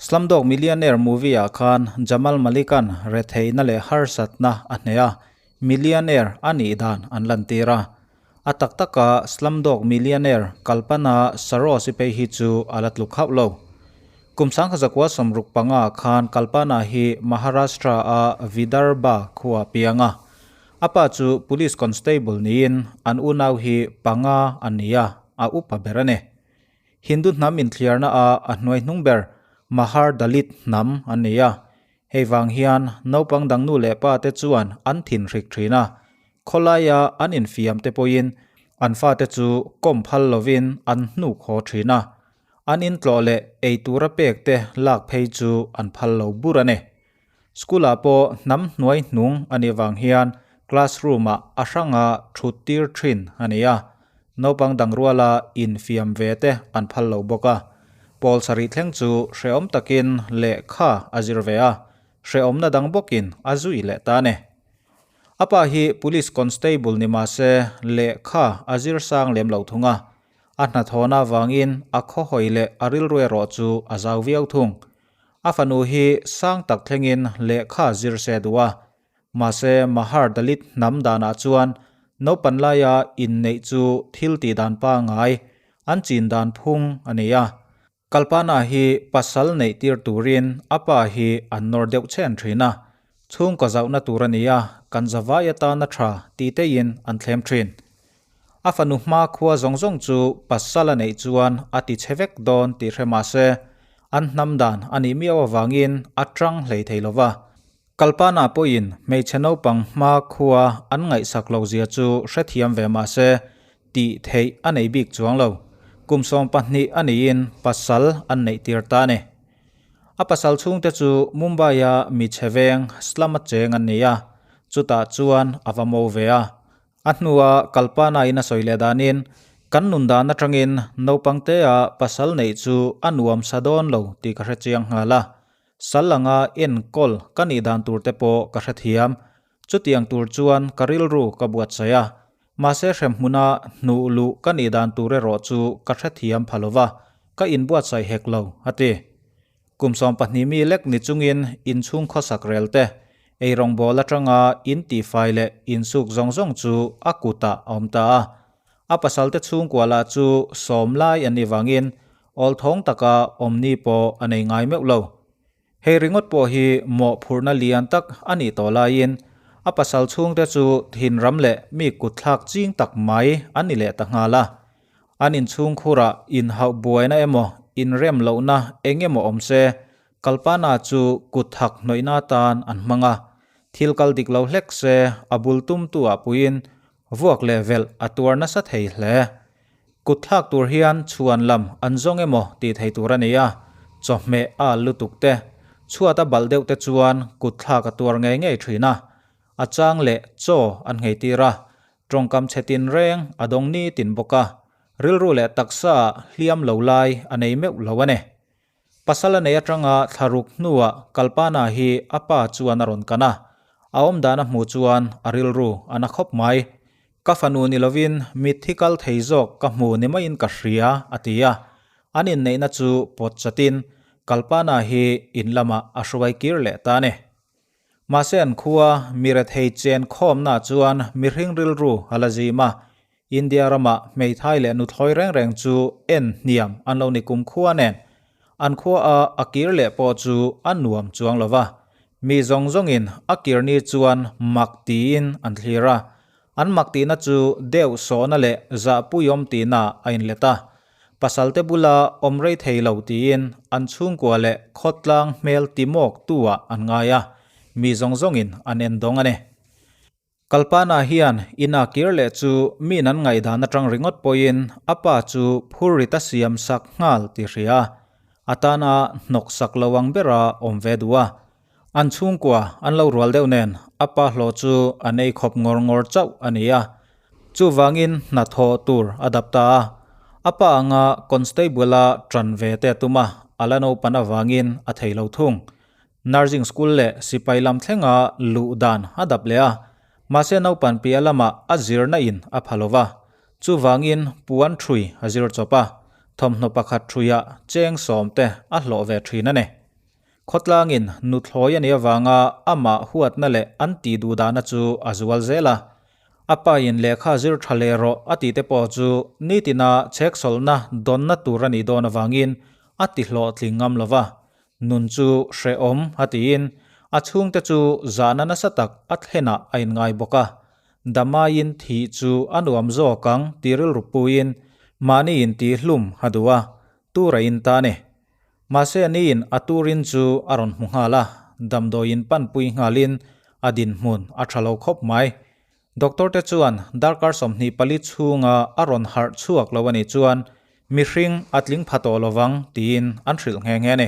Slumdog Millionaire movie-ah khan Jamal Malik-a'n retheihna leh harsatna a hneh a, millionaire a nih dan an lantir a. A tak taka Slumdog Millionaire Kalpana Sarosh-i phei hi chu a la tluk hauh lo. Kum 1965 khan Kalpana hi Maharashtra-a Vidarbha khua piang a. A pa chu Police Constable niin an unau hi panga an ni a, a upa ber a ni. Hindu hnam inthliarna a a hnuai hnung ber Mahar Dalit hnam an ni a. Hei vang hian naupang dang nu leh pa te chuan an thinhrik thin a, khawlaia an infiam te pawhin an fate chu kawm phal lovin an hnuk haw thin a, an intlawh leh ei tura pek te lak phei chu an phal lo bur a ni. School ah pawh hnam hnuai hnung a nih vang hian classroom ah a hranga thut tir thin a ni a, naupang dang ruala infiam ve te an phal lo bawk a. Pawl sarih thleng chu hrehawm takin lehkha a zir ve a, hrehawmna dang bawkin a zui leh ta a ni. A pa hi Police Constable ni mah se lehkha a zir sang lem lo thung a, a hnathawhna avangin a khawhawi leh a rilru erawh chu a zau viau thung. A fanu hi sang tak thlengin lehkha zir se duh a, mahse Mahar Dalit hnam danah chuan naupan laia inneih chu thil tih dan pangngai, an chin dan phung a ni a. Kalpana hi pasal neih tir turin a pa hi an nawr deuh chhen thin a, chhungkaw zauhna tur a ni a, kan zavai atana tha tih teiin an thlem thin. A fanu hma khua zawng zawng chu pasal a neih chuan a ti chhe vek dawn tih hre mah se, an hnam dan a nih miau avangin a tang hlei thei lo va. Kalpana pawhin hmeichhe naupang hma khua an ngaihsak lo zia chu hrethiam ve mah se, tih theih a nei bik chuang lo. Kum 12 a niin pasal an neih tir ta a ni. A pasal chhungte chu Mumbai-a mi chhe veng slum-a cheng an ni a, chutah chuan a va mo ve a. A hnua Kalpana in a sawi leh danin, Kan nun dan atangin naupang tea pasal neih chu a nuam sa dawn lo tih ka hre chiang nghal a. Sal anga enkawl ka nih dan tur te pawh ka hre thiam. Chutiang tur chuan ka rilru ka buatsaih a. Mahse hremhmuna hnuh luh ka nih dan tur erawh chu ka hre thiam pha lo va, ka inbuatsaih hek lo, a ti. Kum 12 mi lek ni chungin inchhung khawsak rel te, eirawngbawl atanga in tihfai leh insuk zawng zawng chu a kutah a awm ta a. A pasalte chhungkua lah chu sawm lai an nih vangin awlthawng taka awmni pawh a nei ngai meuh lo. Hei ringawt pawh hi mawhphurhna lian tak a nih tawh laiin a pasal chhungte chu thinram leh mi kutthlak ching tak mai an ni leh ta nghal a. An inchhungkhurah inhauh buaina emaw inrem lohna eng emaw awm se, Kalpana chu kut thak hnawihna atan an hmang a. Thil kal dik lo hlek se a bul tumtu ah puiin vuak leh velh a tuar nasa thei hle. Kut thlak tur hian chhuan lam an zawng emaw tih thei tur a ni a, chawhmeh a al lutuk te, chhuat a balh deuh te chuan kut thlak a tuar ngei ngei thin a. A chang leh chaw an nghei tir a, Tawngkam chhe tin reng a dawng ni tin bawk a, rilru leh taksa ah hliam lo lai a nei meuh lo a ni. Pasal a nei atanga thlaruk hnuah Kalpana hi a pa chuan a rawn kan a, a awmdan a hmuh chuan a rilru a na khawp mai. Ka fanu ni lovin mitthi kal thei zawk ka hmu ni maiin ka hria, a ti a. An inneihna chu pawt chatin Kalpana hi in lamah a hruai kir leh ta a ni. Mahse an khua mi rethei chen khawmna chuan mihring rilru a la zim a, India rama hmeithai leh nuthlawi reng reng chu en hniam an lo ni kum khua nen an khua a a kir leh pawh chu a nuam chuang lo va. Mi zawng zawngin a kir ni chuan mak tiin an thlir a, an mak tihna chu deuh sawhna leh zahpuiawm tihna a inlet a. Pasalte bula awm rei thei lo tiin an chhungkua leh khawtlang hmel timawk tu-ah an ngai a, mi zawng zawngin an en dawng a ni. Kalpana hian ina kir leh chu min an ngaihdan atang ringawt pawhin a pa chu phurrit a siam sak nghal tih hria a, a tana hnawk sak lo ang bera awm ve duh a. An chhungkua an lo rual deuh nen a pa hlawh chu an ei khawp ngawr ngawr chauh a ni a, chuvangin hnathawh tur a dap ta a. A pa anga constable-a ṭan ve te a tum a, a la naupan avangin a thei lo thung. Nursing school leh sipai lam thlenga luh dan a dap leh a, mahse naupan piah lamah a zirna in a pha lo va, chuvangin puan ṭhui a zir chawp a, thawmhnaw pakhat ṭhuiah cheng sawm te a hlawh ve ṭhin a ni. Khawtlangin nuthlawi a nih avanga amah huatna leh an tih duhdahna chu a zual zel a. A pain lehkha zir tha leh rawh a tih te pawh chu nitina chheksawlhna dawnna tur a nih dawn avangin a ti hlawhtling ngam lo va. Nun chu hrehawm a tiin a chhungte chu zahna nasa tak a thlenah a inngai bawk a. Damaiin thih chu a nuam zawk ang ti rilru puiin mahni intihhlum a duh a, tur a in ta a ni. Mahse aniin a turin chu a rawn hmu nghal a, damdawiin panpui nghalin a dinhmun a tha lo khawp mai. Doctor te chuan darkar 24 chhunga a rawn harh chhuak lo a nih chuan mihring a tling pha tawh lovang tiin an hrilh nghe nghe a ni.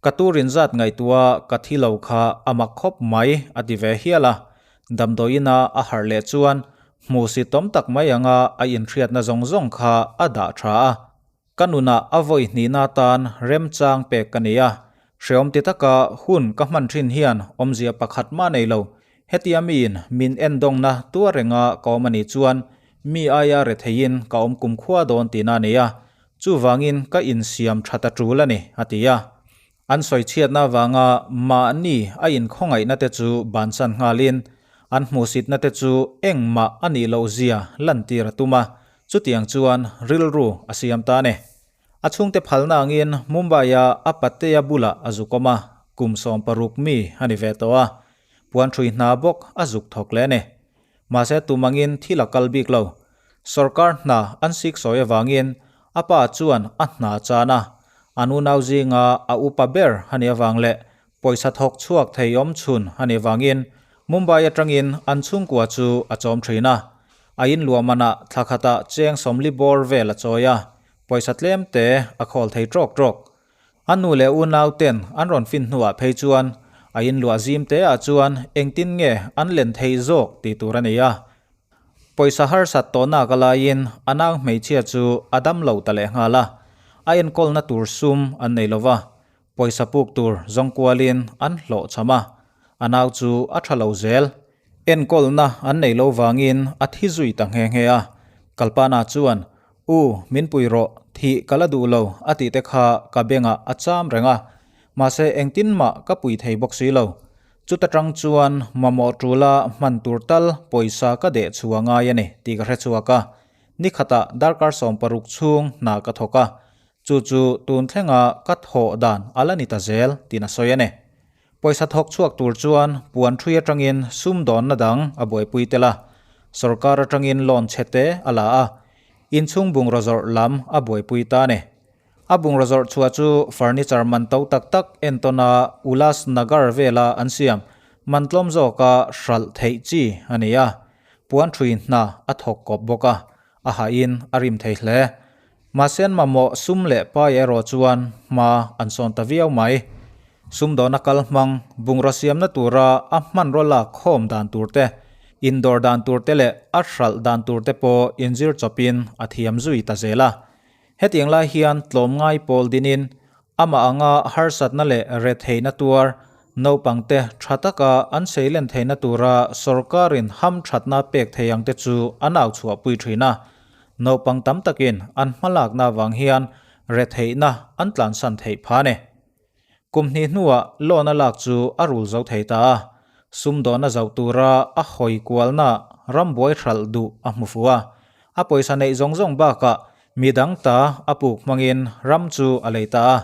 Ka turin zat ngaihtuah ka thi lo kha a mak khawp mai a ti ve hial a, damdawiina a harh leh chuan hmuhsitawm tak mai anga a inhriatna zawng zawng kha a dah tha a. Ka nunah a vawi hnihna atan remchang pek ka nei a, hreawm ti taka hun ka hman thin hian awmzia pakhat mah nei lo. Hetia miin min endawngna tuar renga ka awm a nih chuan mi aia retheiin ka awm kumkhua dawn tihna a nei a, chuvangin ka insiam tha ta tul a ni, a ti a. An sawichhiatna avanga mahni a inkhawngaihna te chu bansan nghalin an hmuhsitna te chu engmah a nih loh zia lantir a tum a, chutiang chuan rilru a siam ta a ni. A chhungte phalna angin Mumbai-a a patea bulah a zuk awm a, kum 16 mi a ni ve tawh a, puanṭhui hna bawk a zuk thawk leh a ni. Mahse tum angin thil a kal bik lo. Sorkar hna an siksawi avangin a pa chuan a hna chan a, an unau zinga a upa ber a nih avang leh pawisa thawk chhuak thei awm chhun a nih avangin Mumbai atangin an chhungkua chu a chawm thin a. A inluah manah thla khatah cheng 40 bawr vel a chawi a, pawisa tlem te a khawl thei tawk tawk. A nu leh unau ten an rawn fin hnuah phei chuan a inluah zim te ah chuan engtin nge an len thei zawk tih tur a nei a. Pawisa harsat tawhnak a laiin a nau hmeichhia chu a dam lo ta leh nghal a, a enkawlna tur sum an nei lo va, pawisa puk tur zawng kualin an hlawh cham a, a nau chu a tha lo zel. Enkawlna an nei lo vangin a thi zui ta nghe nghe a, Kalpana chuan, U, min pui rawh, thih ka la duh lo a tih te kha ka bengah a cham reng a, mahse engtin mah ka pui thei bawk si lo. Chuta tang chuan mamawh tula hman tur tal pawisa ka deh chhuah ngai a ni tih ka hre chhuak a, ni khatah darkar 16 chhung hna ka thawk a, chu chu tun thlenga ka thawh dan a la ni ta zel tiin a sawi a ni. Pawisa thawk chhuak tur chuan puan ṭhui aṭangin sumdawnna dang a buaipui tel a, sorkar aṭangin loan chhe te a la a, inchhung bungraw zawrh lam a buaipui ta a ni. A bungraw zawrh chhuah chu furniture man to tak tak entawna Ulas Nagar vela an siam man tlawm zawka hralh theih chi a ni a, puan ṭhui hna a thawk kawp bawk a, a hahin a rim thei hle. Mahse an mamawh sum leh pai erawh chuan hma an sawn ta viau mai. Sumdawna kal hmang bungraw siamna tura a hmanraw lak khawm dan tur te, indawr dan tur te leh a hralh dan tur te pawh inzir chawpin a thiam zui ta zel a. Hetiang lai hian tlawmngai pawl dinin amah anga harsatna leh retheihna tuar naupangte tha taka an seilen theihna tura sorkarin hamthatna pek thei ang te chu an au chhuahpui thin a. Naupang tam takin an hmalakna avang hian retheihna an tlansan theih pha a ni. Kum hnih hnuah loan a lak chu a rul zo thei ta a, sumdawna zoh tura a hawi kualna rambuai hralh duh a hmu fuh a. A pawisa neih zawng zawng bakah mi dang ta a puk hmangin ram chu a lei ta a,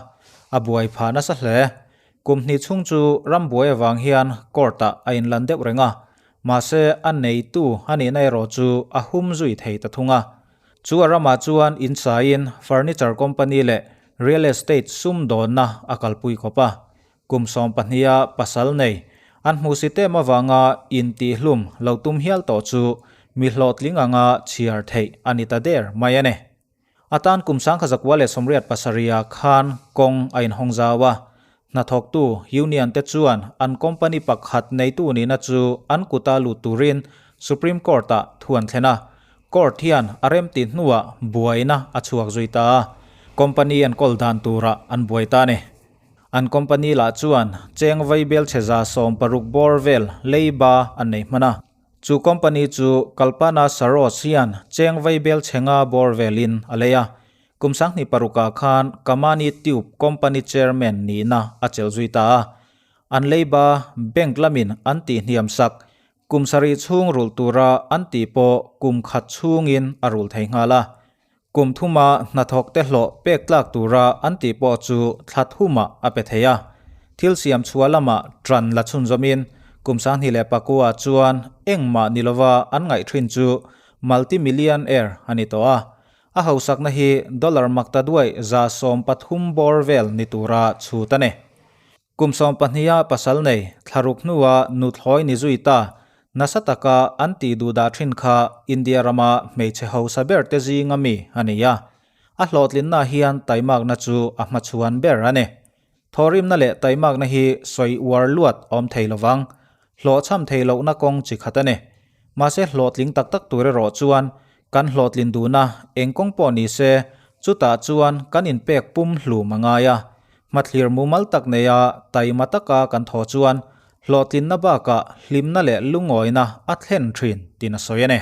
a buai phah nasa hle. Kum hnih chhung chu rambuai avang hian court-ah a inlan deuh reng a, mahse a neitu a nihna erawh chu a hum zui thei ta thung a. Chu a ramah chuan insaiin furniture company leh real estate sumdawnna a kalpui khawp a. Kum 12-a pasal nei an hmuhsit em avanga intihhlum lo tum hial tawh chu mi hlawhtling anga chhiar theih a ni ta der mai a ni. A tan kum 1987-ah khan kawng a inhawng zau a, hnathawktu union te chuan an company pakhat neitu nihna chu an kuta lut turin Supreme Court-ah thu an thlen a, court hian a remtih hnuah buaina a chhuak zui ta a, company enkawl dan turah an buai ta a ni. An company lah chuan cheng vaibel chhe 60 bawr vel leiba an nei hman a. Chu company chu Kalpana Sarosh hian cheng vaibel chhe nga bawr velin a lei a. Kum 2006ah khan Kamani Tube Company Chairman nihna a chelh zui ta a. An leiba bank lamin an tihhniam sak kum sarih chhung rulh tura an tih pawh kum khat chhungin a rulh thei nghal a. Kum thuma hnathawk te hlawh pek tlak tura an tih pawh chu thla thumah a pe thei a. Thil siam chhuah lamah ṭan la chhunzawmin kum 2009 chuan engmah ni lova an ngaih ṭhin chu multi-millionaire a ni tawh a. A hausakna hi dollar makta duai 113 bawr vel ni tura chhut a ni. Kum sawmpahniha pasal nei, thlaruk hnua nuthlawi ni zui ta, nasa taka an tih duh dah thin kha India rama hmeichhe hausa ber te zinga mi a ni a. A hlawhtlinna hian taimakna chu a hmachhuan ber a ni. Thawhrimna leh taimakna hi sawi uar luat awm thei lovang. Hlawhchham thei lohna kawng chi khat a ni. Mahse hlawhtling tak tak tur erawh chuan kan hlawhtlin duhna eng kawng pawh ni se, chutah chuan kan inpek pum hlum a ngai a. Hmathlir mumal tak neia taima taka kan thaw chuan hlawhtlinna bakah hlimna leh lungawina a thlen thin tiin a sawi a ni.